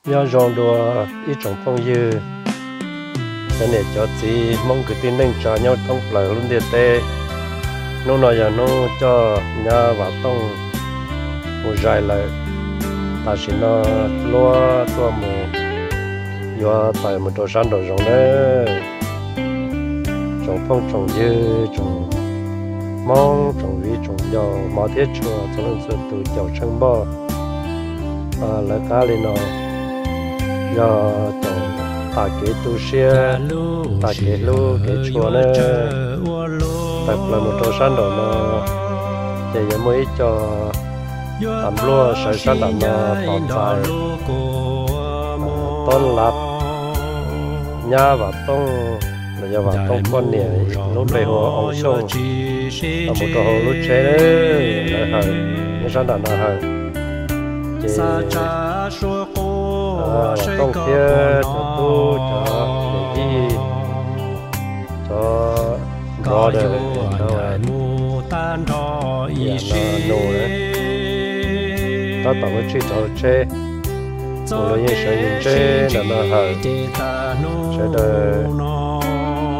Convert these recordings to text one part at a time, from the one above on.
Nyob zoo dua ib tsoom phooj ywg, cov niam cov txiv Hmoob kwv tij neej tsa nyob thoob plaws lub ntiaj teb. Hnub no yog hnub coj nyab Vam Tooj mus zais lawm. Tam sim no luag tuaj mus yuav tawm mus rau sab nraum zoov nawb. Tsoom phooj tsoom ywg, tsoom Hmoob, tsoom viv tsoom ncaus, hmov thiab tshua txhua leej txhua tus caum tsheej npoj. Lawv qab li no yog caum tas kev tu siab, tas kev hlub kev tshua nawb. Tawm plaws mus rau sab nraum no ces yuav muaj ib co tas npluaj sawv sab nram no tos txais Tob Lav, nyab Vam Tooj los yog Vam Tooj poj niam lub npe hu ua Oos Xyooj, los mus rau hauv lub tsheb lawv hawm, nyob sab nram no hawm. Ces Vam Tooj thiab cov tub cov niam yij, cov brother, cov nus tab tom ua tshij rau hauv tsheb, ua lawv yeej sawv ntseb nram no hawm. Sawv daws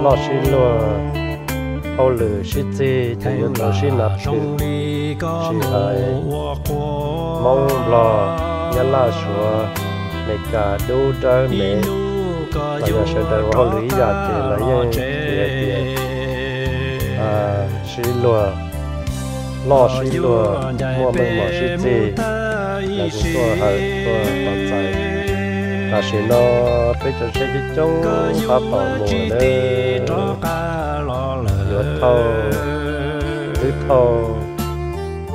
loj sib luag, hauj lwm sib txig ces yuav tau sib nas phwm, tsis hais Hmoob, Nplog, Nyab Laj, Suav, Meskas, dub dawb mev, los yog sawv daws ua hauj lwm ib yam ces lawv yeej hais tias sib luag, loj sib luag, muaj meej mom sib txig, lawv kuj tuaj hawm tuaj tos txais. Tam sim no peb cov tsheb coob coob tab tom mus nawb, yuav thauj, twb thauj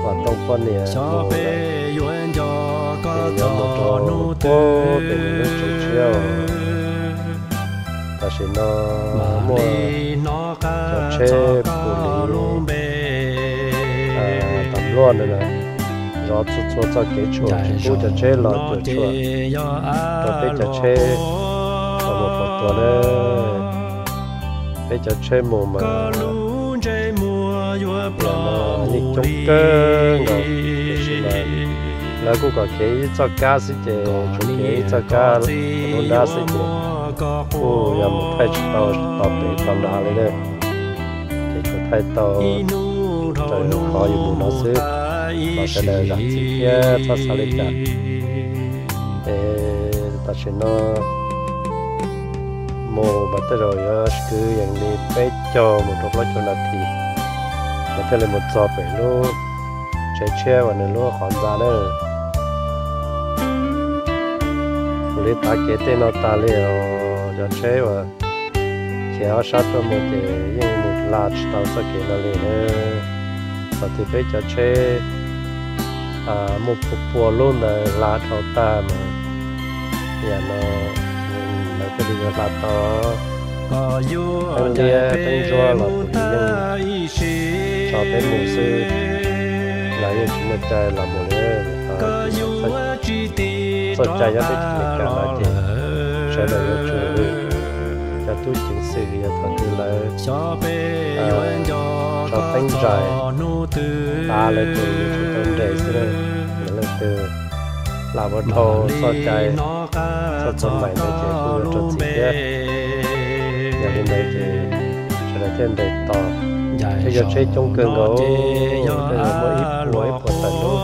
Vam Tooj poj niam mus lawm, ces yuav mus rau puag pem lub tsev tshiab. Tam sim no muaj cov tsheb police tas npluaj ntawd zov txhua txhua txoj kev tshuam tsis pub cov tsheb los cuam tshuam rau peb cov tsheb los mus faus tua na. Peb cov tsheb mus mas yeej coob kawg nkaus, tiam sis mas lawv kuj kom kev ib txoj kab xwb ces tsuas kev ib txoj kab lub nrab xwb ces kuj yog mus thaij tsis tau tod pem tod nrad li na. Ces tsuas thaij tau raws qhov yus mus no xwb, los sawv daws zam txim thiab txhob xav li cas. Es tam sim no mus mas tej zaum yuav kwv yees li peb caug mus rau plaub caug nas this mas thiaj li mus txog pem lub tsev tshiab uas nws lub qhov ntxa na. Kuv li tav kev tej no tas li os, cov tsheb uas khiav ob sab tuaj mus ces yeej mus hla tsis tau txoj kev no li na. Thaum twg peb cov tsheb muaj pua pua lub ntawd hla dhau tag mas yam no lawv thiaj li yuav hla tau. Teeb liab teeb ntsuab los kuv yeej tso peb mus xwb, lawv yeej tsis muaj cai los mus li. Txoj cai nyob teb chaws Amelikas no ces sawv daws yuav tsum, cov tub ceev xwm yog thaum twg lawv tso teeb zais tas lawm ces yuav tsum tau nres xwb na. Yog leej twg lam ua dhau txoj cai, txoj txoj mais ntawd ces kuj yuav raug txim thiab. Yog li ntawd ces sawv daws thiaj nres tos. Thiab yog tsheb coob kawg nkaus, tej zaum muaj ib puas ib puas tawm lub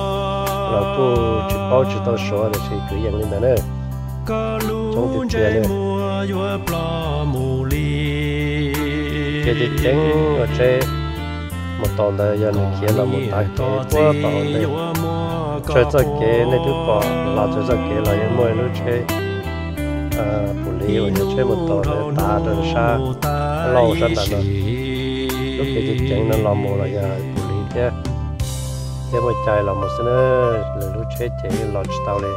los kuj tsis paub tsis tau suav, tiam sis kwv yees li ntawd na. Coob tiag tiag li. Ces ceev ceev ua tsheb mus tau ntawd yog nws khiav los mus tav kev puag tom hauv ntej. Tsawg txoj kev nej twb pom los, tsawg txoj kev los yeej muaj lub tsheb police uas yog tsheb mus tau ntawd tav rau sab lauj sab nram no. Lub kev ceev ceev no los mus los yog police thiab, thiab muaj cai los mus xwb na, lwm lub tsheb ces yeej los tsis tau li.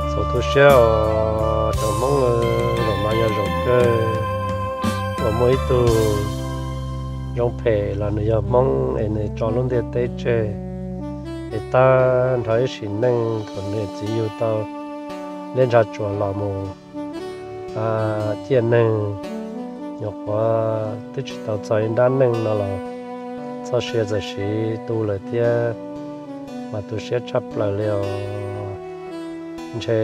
Txaus tu siab os cov Hmoob, zaum no yog zaum kawg uas muaj ib tug zoo phem los nws yog Hmoob es nws tso lub ntiaj teb tseg, es tag nrho ib sim neej thaum nws txiv yug tau liab ntsha tsuas los mus ciaj neeg, nyuam qhuav twb tsis tau txog ib nrab neej no los txoj sia txawm siv tu lawm thiab, mas tu siab tshaj plaws li os. ntshe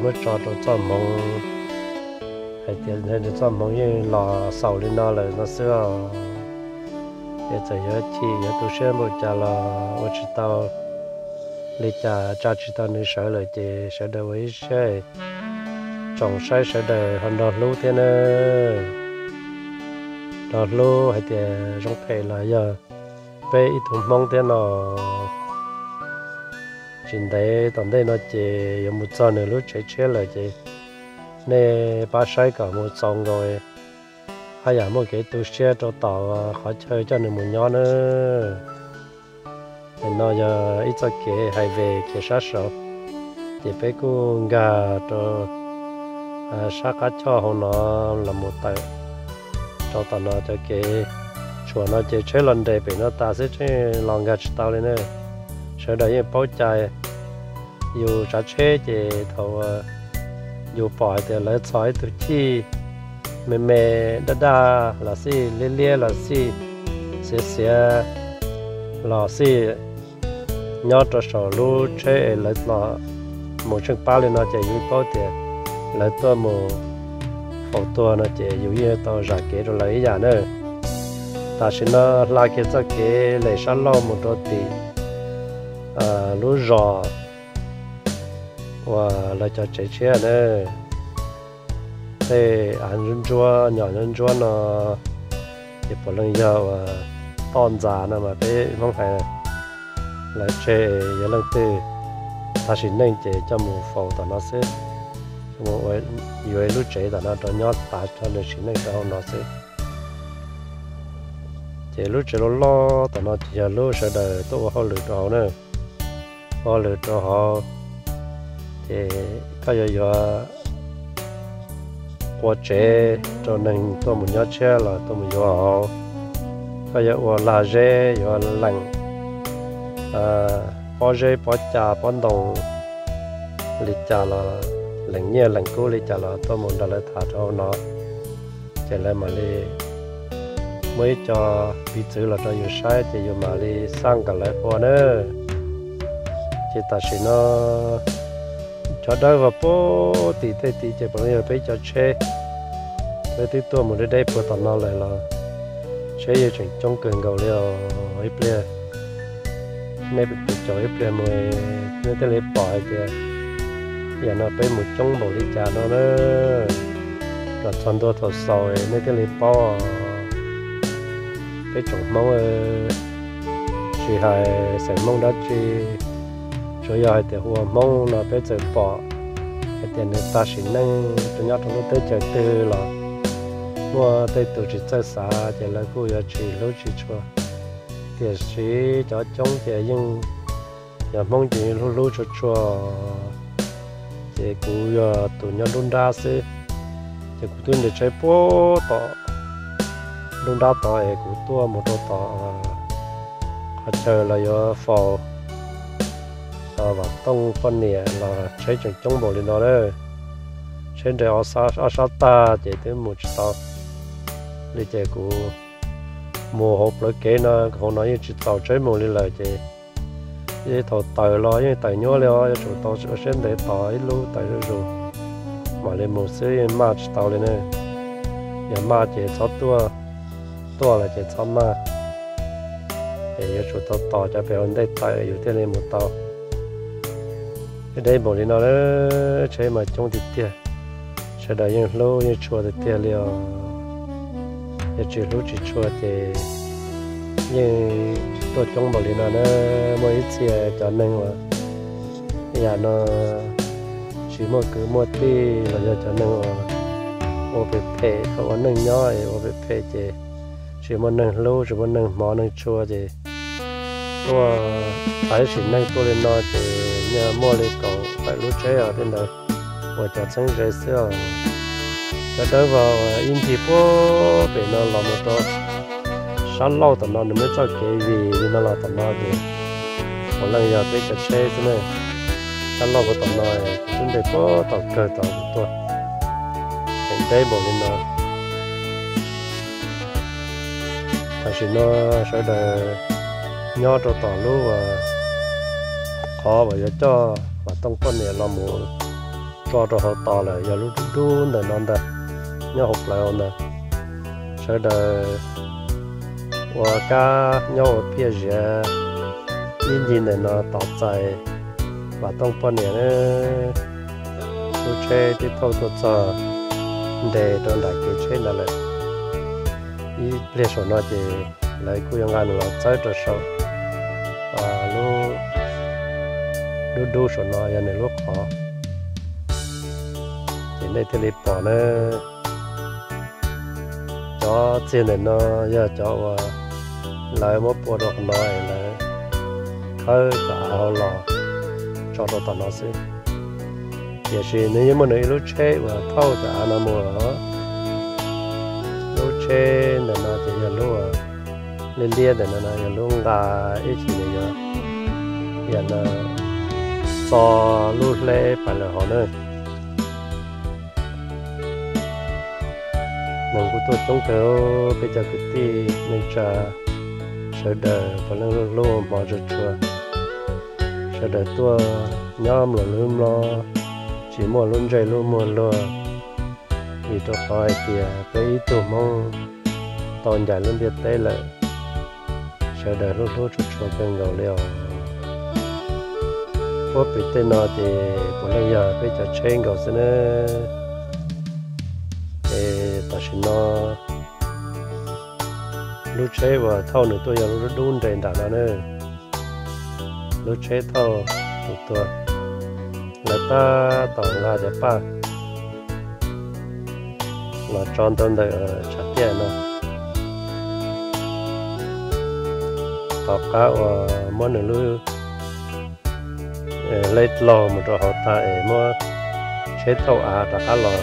muab tso rau txoj hmoov, hais tias ntshe txoj hmoov yeej los xaus li no lawm no xwb os. Ces txawm yuav chim yuav tu siab npaum cas los ua tsis tau li cas, tsa tsis tau nws sawv lawm ces sawv daws ua ib siab tsoom saib sawv daws ho nrog hlub thiab na. Nrog hlub hais tias zoo phem los yog peb ib tug Hmoob thiab no. Tsis ntev tom ntej no ces yuav mus txog nws lub tsev tshiab lawm ces nej pab saib kom mus txaus nkaus, haj yam muaj kev tu siab rau tom qhov chaw coj nws mus nyob na. Nim no yog ib txoj kev highway kev sab saud, ces peb kuj nkag rau sab qab choj hauv no los mus tawm rau tom no cov kev tshuam no ces tsheb los nres pem no tas xwb, tsheb los nkag tsis tau li na. Sawv daws yeej paub cai, yus tsav tsheb ces thaum yus pom hais tias lawv txhos ib tug chij me me daj daj los xij, liab liab los xij, xiav xiav los xij nyob rau saum lub tsheb es lawv los mus tsheej pab li no ces yus paub tias lawv tuaj mus faus tuag no ces yus yeej tau zam kev rau lawv ib yam na. Tam sim no hla kiag txoj kev lem sab laug mus rau tim lub zos uas lawv cov tsev tshiab na. Tej av ntsuab ntsuab, nyom ntsuab ntsuab no ces puav leej yog uas toj ntxas no mas peb Hmoob hais lawv tseg yuav leej twg tag sim neej ces coj mus faus tom no xwb. Yuav ib lub tsev tom no rau nyob tav rau nws sim neej rau hauv no xwb. Ces lub tsev loj loj tom no ces yog lub sawv daws tuaj ua hauj lwm rau hauv na. Ua hauj lwm rau hauv ces koj yuav yuav ua tsev rau neeg tuaj mus nyob tshiab los tuaj mus yuav hauv. Koj yuav ua lag zeb, yuav leem pob zeb pob ca pob ntoo li cas los, leem nyiaj leem kub li cas los tuaj mus nrog lawv tham rau hauv no. Ces lawv mam li muaj ib co piv txwv los rau yus saib ces yus mam li xaj kom lawv ua na. Ces tam sim no cov dawb vog puag tim tej tid ces puav leej yog peb cov tsheb, peb twb tuaj mus deb deb puag tom no lawm los tsheb yeej tseem coob kawg nkaus li os. Ib pliag nej tus caum ib pliag mus nej thiaj li pom hais tias yam no peb mus coob npaum li cas no na. Los txog ntua thaum xaus nej thiaj li paub. Peb tsoom Hmoob tsis hais xeem Hmoob dab tsi, tsuas yog hais tias hu ua Hmoob no peb txawm pom hais tias nws tag sim neej rau nyob rau lub teb chaws twg los muaj tej tus tsis txawj xav ces lawv kuj yuav tsis hlub tsis tshua. Tiam sis cov coob ces yeej, cov Hmoob ces yeej hlub hlub tshua tshua. Ces kuv yog tus nyob nruab nrab xwb, ces kuv twb nres tsheb puag tom nruab nrab tod es kuv tuaj mus rau tom qhov chaw los yuav faus Vam Tooj poj niam los tsheb tseem coob npaum li no na. Tsheb nres ob sab tag ces twb mus tsis tau li ces kuv mus hauv plawv kev no, hauv no yeej tsis txaus tsheb mus li lawm ces thaum tawm los yeej tawm nyuaj li os, yuav tsum tau ua siab ntev tos ib lub tawm zuj zus mam li mus xwb, yeej maj tsis tau li ne. Yog maj ces txhob tuaj, tuaj lawm ces txhob maj. Es yuav tsum tau tos cov pem hauv ntej tawm yus thiaj li mus tau. Deb npaum li no, tsheb mas coob tiag tiag, sawv daws yeej hlub yeej tshua tiag tiag li os. Yog tsis hlub tsis tshua ces yeej tuaj coob npaum li no na. Muaj ib txhia cov neeg uas yam no tsis muaj kwv muaj tij los yog cov neeg uas ua phem phem thaum ua neej nyob es ua phem phem ces tsis muaj neeg hlub tsis muaj neeg hmov neeg tshua ces tuaj txais sim neej tuaj li no ces nyaj muaj li kaum tawm lub tsheb os tej ntawd uas cov txheeb ze xwb os. Cov dawb vog ib ncig puag pem no los mus rau sab laug tom no nws muaj txoj kev vim li no los tom no ces puav leej yog peb cov tsheb xwb ne. Sab laug puag tom no kuv twb nres puag tom kawg tod kuv tuaj, tseem deb npaum li no. Tam sim no sawv daws nyob rau tom lub qhov uas yuav coj Vam Tooj poj niam los mus tso rau hauv tos lawm, yog lub dub dub ntawm no ntag, nyob hauv plawv hauv ntawd. Sawv daws ua kab nyob ua phiaj ziav ib ncig ntawm no tos txais Vam Tooj poj niam na. Lub tsheb twb thauj tuaj txog nres rau nram kev tsheb ntawd lawm. Ib pliag saum no ces lawv kuj yuav nqa nws los txawb rau saum lub dub dub saum no yog nws lub qhov. Ces nej thiaj li pom na, cov txiag ntawm no yog cov uas lawv muab pua rau qhov no es lawv khawb cov av hauv los tso rau tom no xwb. Tiam sis nws yeej muaj nws ib lub tsheb uas thauj cov av no mus os. Lub tsheb ntawm no ces yog lub liab liab ntawm no no yog lub nqa ib chim nws yuav, yog no txo lub hleb pais lawm hauv na. Neeg kuj tuaj coob kawg, peb cov kwv tij neej tsa sawv daws puav leej hlub hlub hmov tshua tshua. Sawv daws tuaj nyob mlom lub mlob, tsis muaj lub ntsej lub muag luag, vim rau qhov hais tias peb ib tug Hmoob tau ncaim lub ntiaj teb lawm, sawv daws hlub hlub tshua tshua kawg nkaus li os. Puag pem tej no ces puav leej yog peb cov tsheb nkaus xwb na. Es tam sim no lub tsheb uas thauj nws tuaj yog lub dub nres nram no na. Lub tsheb thauj tus tuag, lawv tab tom nqa cov paj los tso ntawm ntawm tshav tiaj no. Tom qab uas muab nws lub hleb laug mus rau hauv tag es muab tsheb thauj av rov qab los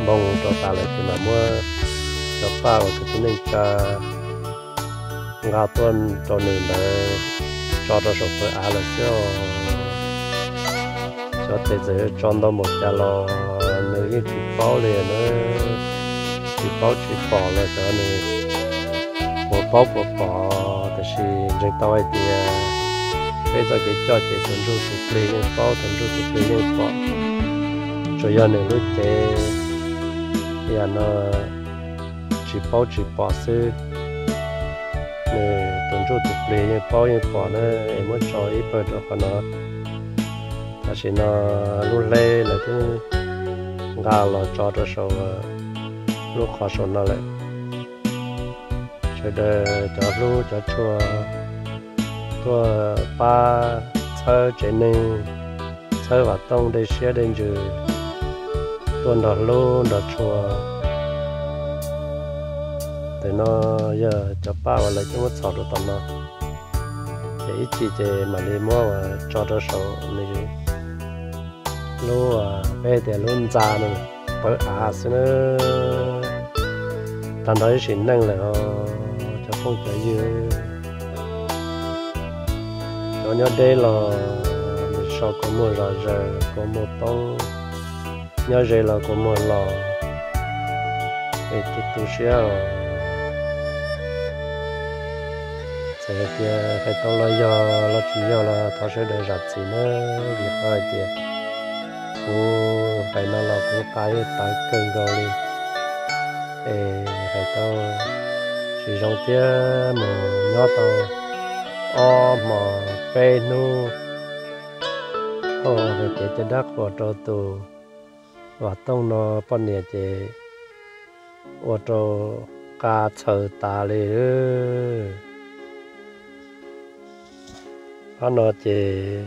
npoo rau tas lawm ces mam muab cov paj uas kwv tij neej tsa nqa tuaj rau nws ntawd tso rau saum pawg av lawm xwb os. Cov tes txawm tso ntau npaum cas los nws yeej tsis paub li na, tsis paub tsis pom los cov nws puas paub puas pom, tiam sis ntseeg tau hais tias peb txoj kev coj ces tus ntsuj tus plig yeej paub, tus ntsuj tus plig yeej pom. Tsuas yog nws lub cev yam no tsis paub tsis pom xwb. Nws tus ntsuj tus plig yeej paub yeej pom na, es muab tso ib pawg rau qhov no. Tam sim no lub hleb lawv twb nqa los tso rau saum lub qhov saum no lawm. Sawv daws cov hlub cov tshua tuaj pab txhawb tsev neeg, txhawb Vam Tooj dej siab dej ntsws, tuaj nrog hlub nrog tshua. Ntawm no yog cov paj uas lawv twb muab txhom rau tom no, ces ib chim ces mam li muab tso rau saum nws lub, peb tias lub ntxa no, pawg av xwb na. Tag nrho ib sim neej lawm os cov phooj cov ywg. Cov nyob deb los nws so kua muag zom zaws, kua muag poob, nyob ze los kua muag los, es tu tu siab os. Txawm hais tias hais tau los yog los tsis yog los thov sawv daws zam txim nawb, vim qhov hais tias kuv hais no los kuv qa yeej tawv kawg nkaus li, es hais tau tsis zoo thiab. Mus nyob tau ob hmos peb hnub, ua hais tias cov dab qhuas rau tus Vam Tooj no poj niam ces ua rau qa txhaws tas li. Qhov no ces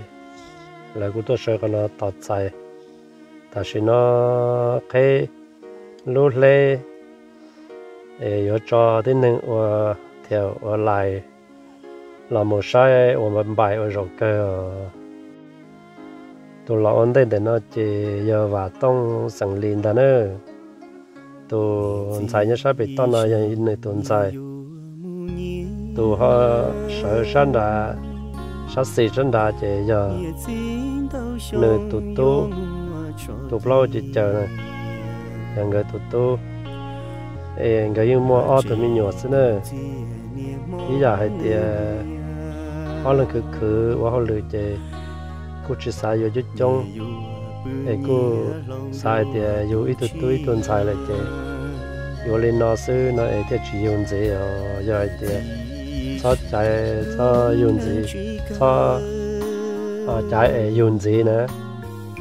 lawv kuj tuaj sawv qhov no tos txais. Tam sim no qheb lub hleb es yuav tso tib neeg ua thiaum ua lais los mus saib ua npaim ua zaum kawg os. Tus los ua ntej ntawm no ces yog Vam Tooj xeem Lis ntag na. Tus ntxhais nyob sab pem toj no yog nws tus ntxhais. Tus ho sawv sab nrad, sab xis sab nrad ces yog nws tus tub, tus plaub caws caws na, yog nkawd tus tub. Es nkawd yeej muaj ob tug me nyuam xwb na. Ib yam hais tias ob leeg khwv khwv ua hauj lwm ces kuj tsis xav yuav coob coob, Es kuj xav hais tias yug ib tug tub ib tug ntxhais lawm ces yuav li no xwb no es thiaj tsis yug ntxiv os. Yog hais tias txhob caiv txhob yug ntxiv, txhob caiv es yug ntxiv na,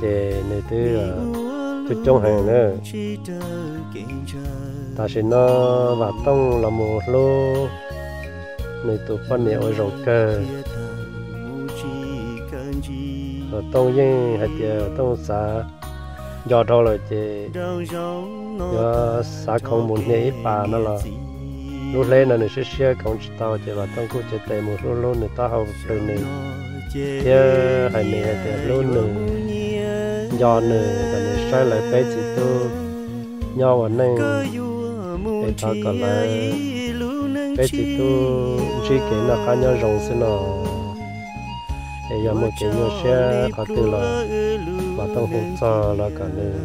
ces nws twb coob coob heev na. Tam sim no Vam Tooj los mus hlub nws tus poj niam ua zaum kawg. Vam Tooj yeej hais tias Vam Tooj xav nco dhau lawm ces yuav xav khoov mus hnia ib pas no los lub hleb no nws siab siab khoov tsis tau ces Vam Tooj kuj cev tes mus hlub hlub nws taub hau plhws nws thiab hais nws hais tias hlub nws, nco nws kom nws saib lawv peb txiv tub nyob ua neej es thov kom lawv peb txiv tub ntsib kev noj qab nyob zoo xwb no. Es yog muaj kev nyuaj siab qhov twg los Vam Tooj hu txog los kom nws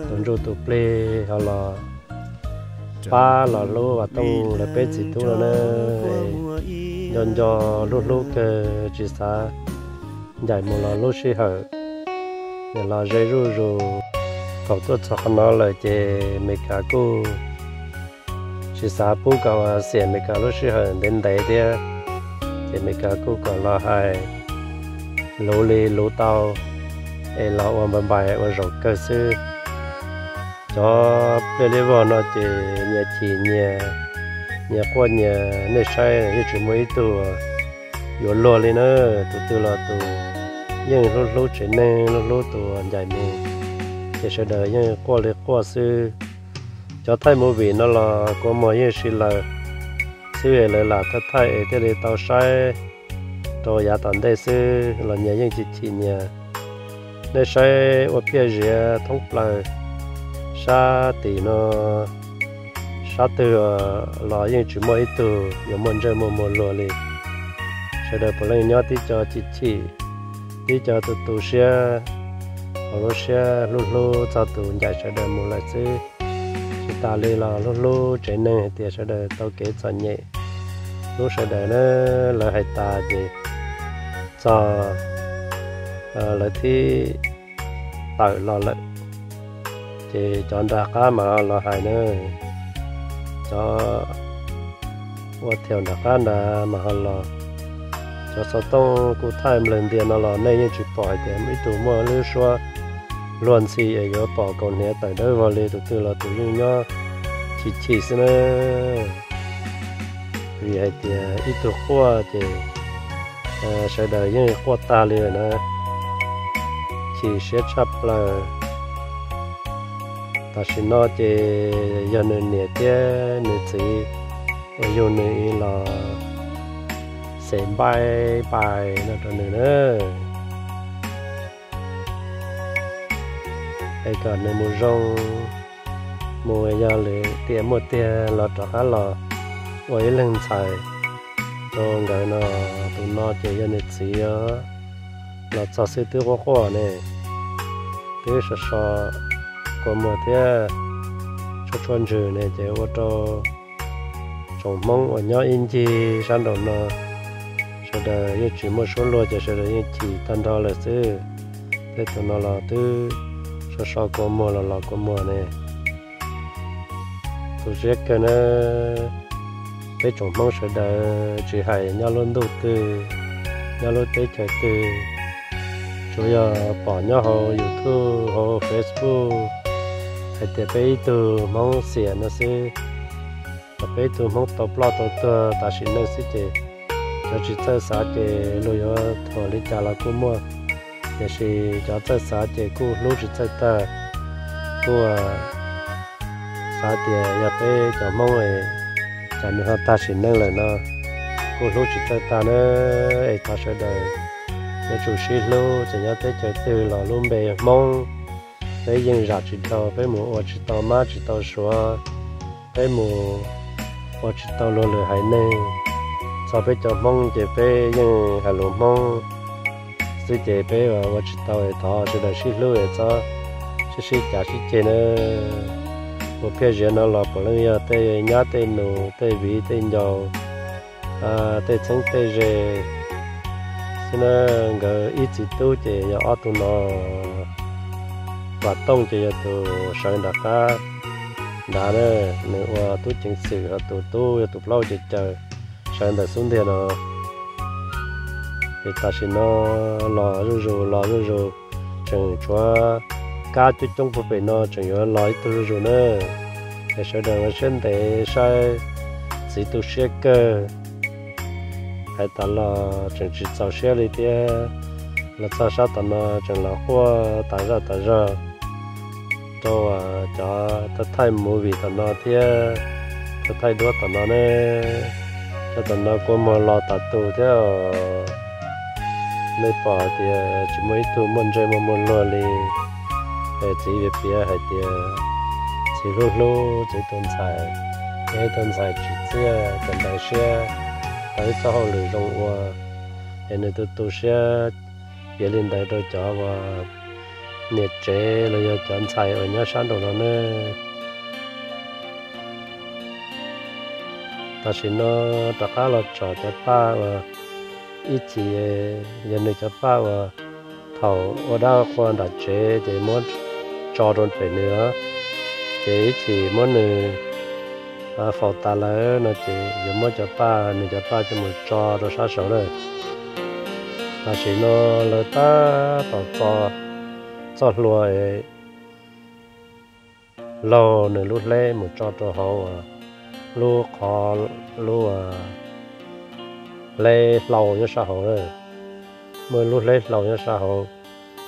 tus ntsuj tus plig ho los pab los hlub Vam Tooj lawv peb txiv tub no na. Nco nco hlub hlub kawg tsis xav ncaim mus los lub sij hawm nim los ze zuj zus. Thaum tuaj txog qhov no lawm ces Meskas kuj tsis xav pub kom xiam Meskas lub sij hawm ntev ntev thiab, ces Meskas kuj kom los hais luv li luv tau es los ua npais npais ua zaum kawg xwb. Cov pliaj liab vog no ces nyias chim nyias, nyias quaj nyias, nej saib yeej tsis muaj ib tug yuav luag li na. Tus twg los tus yeej hlub hlub tsev neeg, hlub hlub tus ncaim mus, ces sawv daws yeej quaj li quaj xwb. Cov thaij movie no los kua muag yeej siv lawm xwb es lawv lam thaij thaij es thiaj li tau saib rau yav tom ntej xwb los nyias yeej chim chim nyias. Nej saib ua piaj ziav thoob plaws sab tim no, sab twg los yeej tsis muaj ib tug yuav muaj ntsej muag muag luag li. Sawv daws puav leej nyob tib co chim chim, tib co tu tu siab, hauv lub siab hlub hlub txog tus ncaim sawv daws mus lawm xwb. Tsis tas li los hlub hlub tsev neeg hais tias sawv daws tau kev txom nyem, hlub sawv daws na. Lawv hais tas ces txog lawv thib tawm los lawm, ces cov nram qab mas los hais na, cov ua thiaum nram qab nrad mas ho los. Cov xov tooj kuj thaij nplawg ntias no los nej yeej tsis pom hais tias ib tug muaj lub suab luag ntxhi es yuav pom kaus hniav tawm dawb vog li. Tus twg los tus yeej nyob chim chim xwb na. Vim hais tias ib tug quaj ces sawv daws yeej quaj tag li lawm na, chim siab tshaj plaws. Tam sim no ces yog nws niam thiab nws txiv uas yug nws los xes npaij pais no rau nws na, es kom nws mus zoo, mus yog lwm tiam muaj tiag los rov qab los ua ib leeg ntxhais rau nkawd no. Tus no ces yog nws txiv os, los txog xwb twb quaj quaj ne, twb so so kua muag thiab tshuaj tshuaj ntsws ne, ces ua rau tsoom Hmoob uas nyob ib ncig sab nraum no sawv daws yeej tsis muaj suab luag ces sawv daws yeej chim tag nrho lawm xwb. Tej tus no los twb so so kua muag los los kua muag ne. Tu siab kawg na, peb tsoom Hmoob sawv daws tsis hais nyob lub ntuj twg, nyob lub teb chaws twg, tsuas yog pom nyob hauv YouTube, hauv Facebook hais tias peb ib tug Hmoob xiam no xwb, peb ib tug Hmoob tau ploj tau tuag tam sim neej xwb ces cov tsis txawj xav ces luag yuav thuam li cas los kuj muaj, tiam sis cov txawj xav ces kuj hlub tsis txawj tag, kuj xav tias yog peb cov Hmoob es cas nws ho tag sim neej lawm no, kuj hlub tsis txawj tag na. Es thov sawv daws yuav tsum sib hlub, txawm nyob teb chaws twg los lub npe Hmoob peb yeej zam tsis dhau, peb mus ua tsis tau mab tsis tau suav, peb mus ua tsis tau luag lwm haiv neeg. Txog peb cov Hmoob ces peb yeej hais lus Hmoob xwb ces peb ua tsis tau, thov sawv daws sib hlub es txhob sib sib cav sib ceg na. Ua phiaj ziav no los puav leej yog tej nyab tej nus, tej viv tej ncaus, tej txheeb tej ze xwb na. Nkawd ib txiv tub ces yog ob tug no, Vam Tooj ces yog tus sawv nram qab nrad na, nws ua tub ceev xwm, ho tus tub yog tus plaub caws caws sawv ntawm xub ntiag no. Ces tam sim no los zuj zus los zuj zus, tseem tshuav kab coob coob puag pem no tseem yuav los ib tug zuj zus na. Es sawv daws ua siab ntev saib, txiv tu siab kawg. Hais tas los tseem tsis txaus siab li thiab, los txog sab tom no tseem los quaj tas zaj tas zog rau cov thaij movie tom no thiab, thaij duab tom no ne. Cov tom no kua muag los tas tus thiab. Nej pom hais tias tsis muaj ib tug muaj ntsej muag muaj luag li. Es txiv piav hais tias txiv hlub hlub txiv tus ntxhais, es tus ntxhais tsim txiaj kawm ntawv siab, tau ib txoj hauj lwm zoo ua, es nws tu tu siab piav li ntawd rau cov uas niam tsev los yog cov ntxhais uas nyob sab nraud no ne. Tam sim no rov qab los tsom cov paj uas ib chim yog nws cov paj uas thaum ua dab qhua nram tsev ces muab tso rau pem nws, ces ib chim muab nws faus tas lawm no ces yuav muab cov paj, nws cov paj coj mus tso rau sab saud lawm. Tam sim no lawv tab tom txo txoj hlua laug nws lub hleb mus tso rau hauv lub qhov, lub hleb hlau nyob sab hauv na. Muaj lub hleb hlau nyob sab hauv,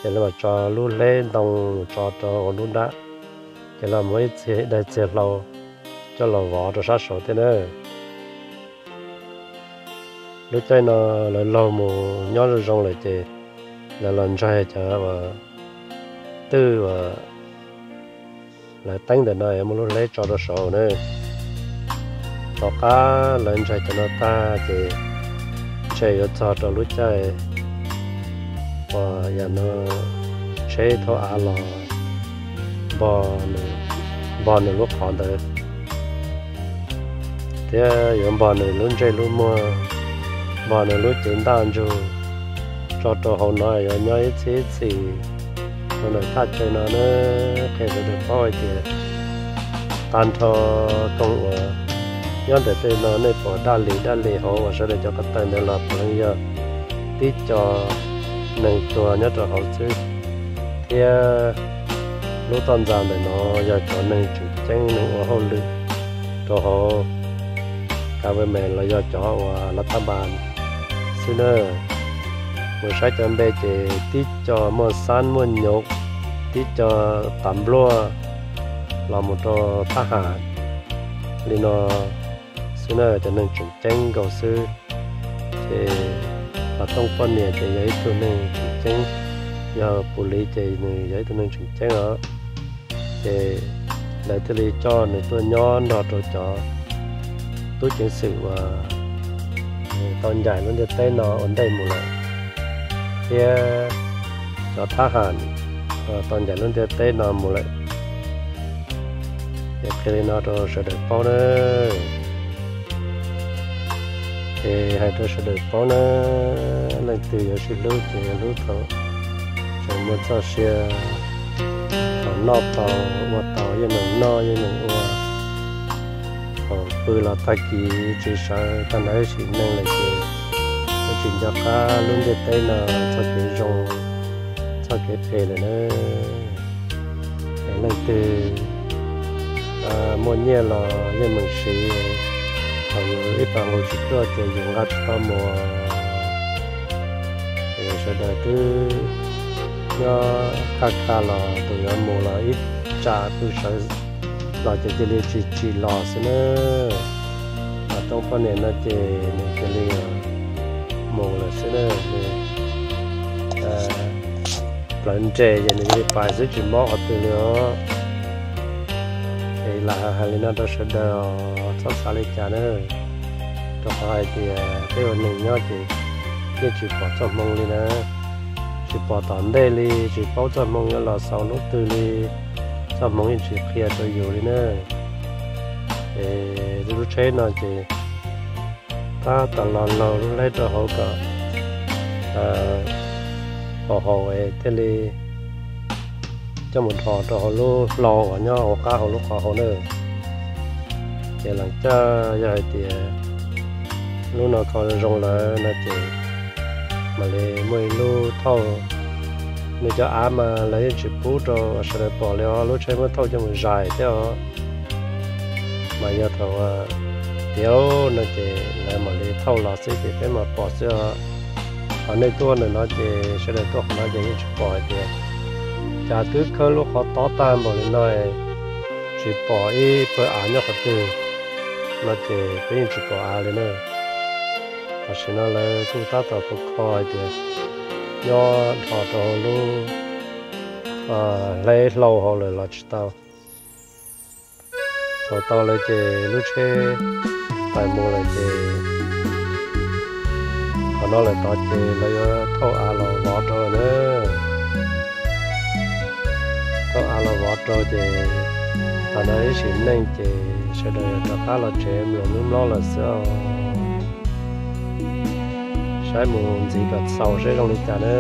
ces lawv mam tso lub hleb ntoo mus tso rau hauv lub nrab, ces lawv muab ib txhia daig txiag hlau coj los vov rau sab saud thiab na. Lub caij no lawv laug mus nyob zoo zoo lawm ces lawv los ntsaig cov uas twj uas lawv teeb ntawm no muaj lub hleb tso rau saud na. Tom qab lawv ntsaig cov no tag ces ntshe yuav txog rau lub caij uas yam no tsheb thaub av los npog nws lub qhov ntawd, thiab yuav npog nws lub ntsej lub muag, npog nws lub cev ntaj ntsug, tso rau hauv no yuav nyob ib txhis ib txhis rau ntawm thaj chaw no na. Qhia sawv daws paub hais tias tag nrho koog uas nyob ntawm tej no nej pom daj lis daj lis hauv uas sawv daws cov ko taw ntawd los puav leej yog tib co neeg tuag nyob rau hauv xwb, thiab lub toj ntxa ntawm no yog cov neeg tseem ceeb neeg ua hauj lwm rau hauv kav me los yog cov uas lav thaj npas xwb na. Mus saib cov npe ces tib co muaj xab muaj nyoov, tib co tav npluaj los mus rau thab ham li no xwb na, cov neeg tseem ceeb nkaus xwb. Ces Vam Tooj poj niam ces yog ib tug neeg tseem ceeb, yog Pus Lis ces nws yog ib tug neeg tseem ceeb os. Ces lawv thiaj li coj nws tuaj nyob nrog rau cov tub ceev xwm uas tau ncaim lub ntiaj teb no ua ntej mus lawm, thiab cov thab ham uas tau ncaim lub ntiaj teb no mus lawm. Es qhia li no rau sawv daws paub na. Es hais rau sawv daws paub na, leej twg yuav sib hlub ces hlub thaum tseem muaj txoj sia, thaum noj tau ua tau yeej meem noj yeej meem ua, thaum pw los tag kis tsis sawv tag nrho ib sim neej lawm ces yuav tsis nco qab lub ntiaj teb no txoj kev zoo txoj kev phem lawm na. Es leej twg muaj nyiaj los yeej meem siv, thaum yus ib pas nqus tsis tuaj ces yus nqa tsis tau mus. Es sawv daws twb nyob khaj khaj los tus yuav mus los ib tsam pw sawv los ces cia li tsis tsim los xwb na. Vam Tooj poj niam no ces nws cia li mus lawm xwb na. Nws plawv nres ces nws cia li pais xwb tsis mob qhov twg li os. Es lam hais li no rau sawv daws txhob xav li cas na, rau qhov hais tias peb ua neeg nyob ces yeej tsis pom txoj hmoo li na, tsis pom tom ntej li, tsis paub txoj hmoo yuav los xaus hnub twg li, txoj hmoo yeej tsis qhia rau yus li na. Es lub tsheb no ces tab tom los laug lub hleb rau hauv kom haum haum es thiaj li coj mus dhos rau hauv lub hlau uas nyob hauv qab hauv lub qhov hauv na. Ces lees caj yog hais tias lub no kho zoo lawm no ces mam li muaj ib lub thauj. Nws cov av mas lawv yeej tsis pub rau sawv daws pom li os, lub tsheb muab thauj coj mus zais thiab os. Mas yog thaum tiav no ces lawv mam li thauj los xwb ces peb mam pom xwb os. Ho nej tuaj ntawm no ces sawv daws tuaj qhov no ces yeej tsis pom hais tias cas twb khawb lub qhov tob tag npaum li no tsis pom ib pawg av nyob qhov twg no ces peb yeej tsis pom av li na. Tam sim no lawv kuj tab tom kho kho hais tias nyob dhos rau hauv lub hleb hlau hauv lawm los tsis tau. Thaum tau lawm ces lub tsheb pais mus lawm ces qhov no lawm tod ces lawv yuav thauj av los vov rau na. Thauj av los vov rau ces thaum no ib sim neej ces sawv daws yuav rov qab los tsev mloog lub mlob lawm xwb os. Saib mus ntxiv kom txaus seb zoo li cas na.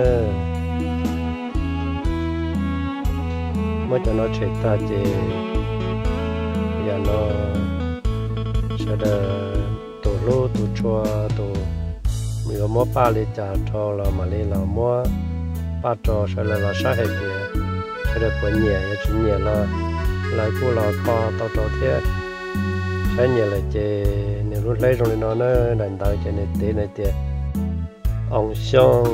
Muab cov no tshem tag ces yam no sawv daws tus hlub tus tshua tus yuav muab paj li cas rau los mam li los muab paj rau sawv daws los saib hais tias sawv daws puas nyiam, yog tsis nyiam los lawv kuj los kho tau rau thiab. Saib nyiam lawm ces nws lub hleb zoo li no na, daim ntawv ces nws tev hais tias Oos Xyooj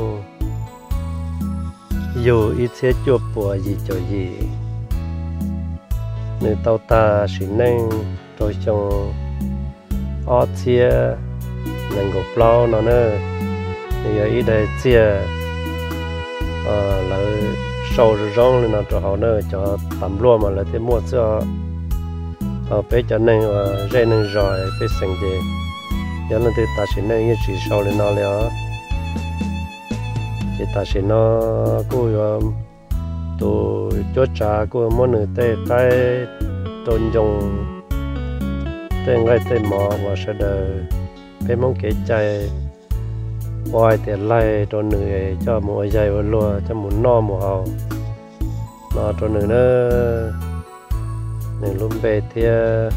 yug ib txhiab cuaj puas yim caum yim. Nws tau tag sim neej rau xyoo ob txhiab nees nkaum plaub no na. Nws yog ib daim txiag lawv sau zoo zoo li no rau hauv na, cov tas npluaj mas lawv thiaj muaj xwb os. Ho peb cov neeg uas zej neeg zos pej xeem ces yog leej twg tas sim neej yeej tsis sau li no li os. Ces tam sim no kuj yuav tus cuab tsav kuj muab nws tej qaib rau ncoo, tej nqaij tej mov uas sawv daws peb Hmoob kev cai ua hais tias laig rau nws coj mus ua yaig ua luag coj mus noj mus haus no rau nws na. Nws lub npe thiab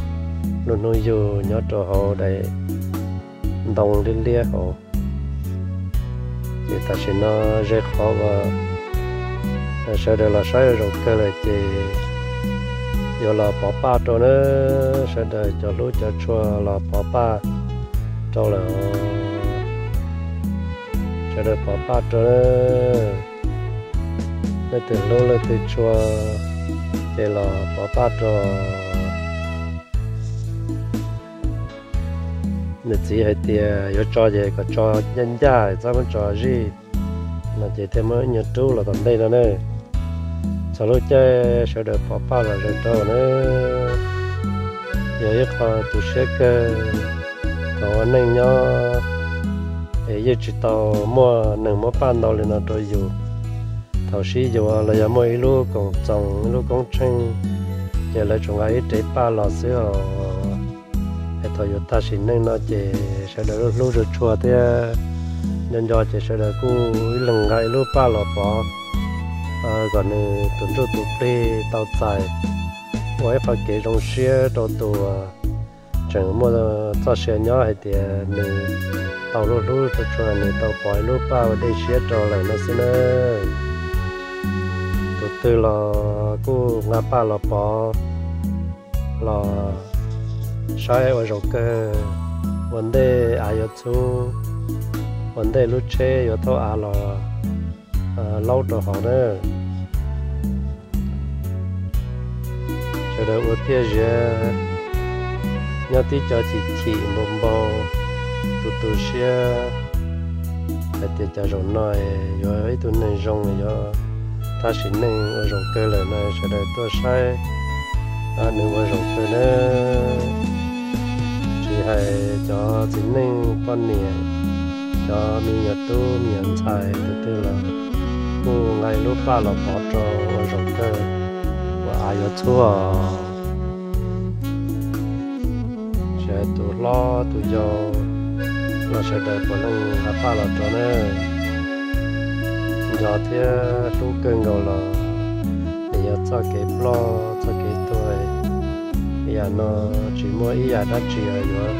lub hnub yug nyob rau hauv daim ntoo liab liab hauv. Ces tam sim no ze qhov uas sawv daws los saib ua zaum kawg lawm ces yuav los pov paj rau na. Sawv daws cov hlub cov tshua los pov paj rau lawm. Sawv daws pov paj rau na. Leej twg hlub leej twg tshua ces los pov paj rau. Nws txiv hais tias yuav tso ces kom tso ncaj ncaj, txhob muab tso zij no ces thiaj muab ib nyuag rub los tom ntej no na. Txog lub caij sawv daws pov paj los zais rau na. Yog ib qho tu siab kawg thaum ua neej nyob es yeej tsis tau muaj neeg muab paj ntau li no rau yus. Thaum sib yuav los yog muaj ib lub koom txoos ib lub koob tsheej ces lawv tsuas nqa ib rev paj los xwb os. Es thaum yus tag sim neej no ces sawv daws hlub hlub tshua tshua thiab nco nco ces sawv daws kuj ib leeg nqa ib lub paj los pov kom nws tus ntsuj tus plig tau txais ua ib qho kev zoo siab rau tus tseem muaj txoj sia nyob hais tias nws tau hlub hlub tshua tshua, nws tau pov ib lub paj ua dej siab rau lawm no xwb na. Tus twg los kuj nqa paj los pov los saib ua zaum kawg, ua ntej av yuav txhub, ua ntej lub tsheb yuav thauj av los laub rau hauv na. Sawv daws ua tiaj ziab nyob tib co chim chim npau npau, tu tu siab hais tias cas zaum no yuav ib tug neeg zoo yuav tag sim neej ua zaum kawg lawm no sawv daws tuaj saib nws ua zaum kawg na. Tsis hais cov txiv neej poj niam, cov me nyuam tub me nyuam ntxhais tus twg los kuj nqa ib lub paj los pov rau ua zaum kawg uas av yuav txhub. Tsis hais tus hlob tus yau los sawv daws puav leej nqa paj los rau na. Nco thiab hlub kawg nkaus los nws Yog txoj kev ploj txoj kev tuag, yam no tsis muaj ib yam dab tsi yuav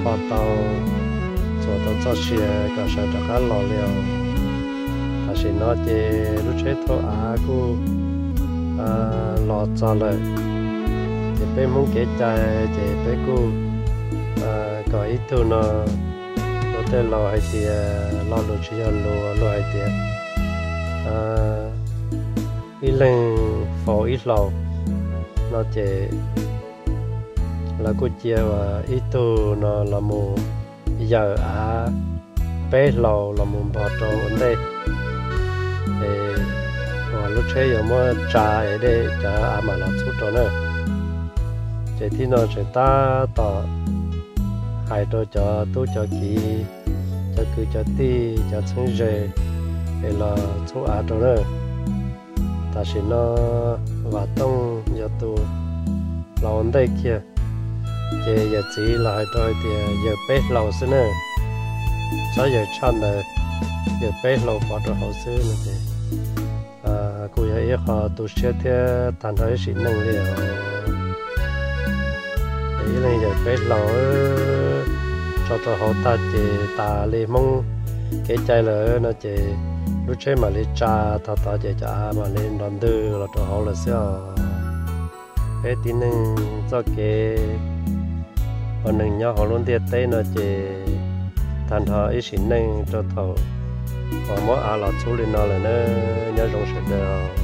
kho tau, txuas tau txoj sia kom sawv rov qab los li os. Tam sim no ces lub tsheb thauj av kuj los txog lawm, ces peb Hmoob kev cai ces peb kuj kom ib tug no, luag tej laus hais tias lo lus tsis yog lus, luag hais tias ib leeg faus ib hlau no ces lawv kuj cia uas ib tug no los mus yawm av peb hlau los mus npog rau ua ntej, es uas lub tsheb yuav muab tsa es dej cov av mam los txhub rau na. Ces tib no tseem tab tom hais rau cov tub cov kiv, cov kwv cov tij, cov txheeb ze es los txhub av rau na. Tam sim no Vam Tooj yog tus los ua ntej kiag, ces yawm txiv los hais rau hais tias yawm peb hlau xwb na, txhob yawm tshaj ntawd, yawm peb hlau pov rau hauv xwb no ces kuj yog ib qho tu siab thiab tag nrho ib sim neej li os. Ib leeg yawm peb hlau tso rau hauv tag ces tas li Hmoob kev cai lawm no ces lub tsheb mam li tsa, tog tod ces cov av mam li nrov ntwg los rau hauv lawm xwb os. Peb tib neeg txoj kev ua neeg nyob hauv lub ntiaj teb no ces tag nrho ib sim neej rau thaum uas muab av los txhub li no lawm na. Nyob zoo sawv daws.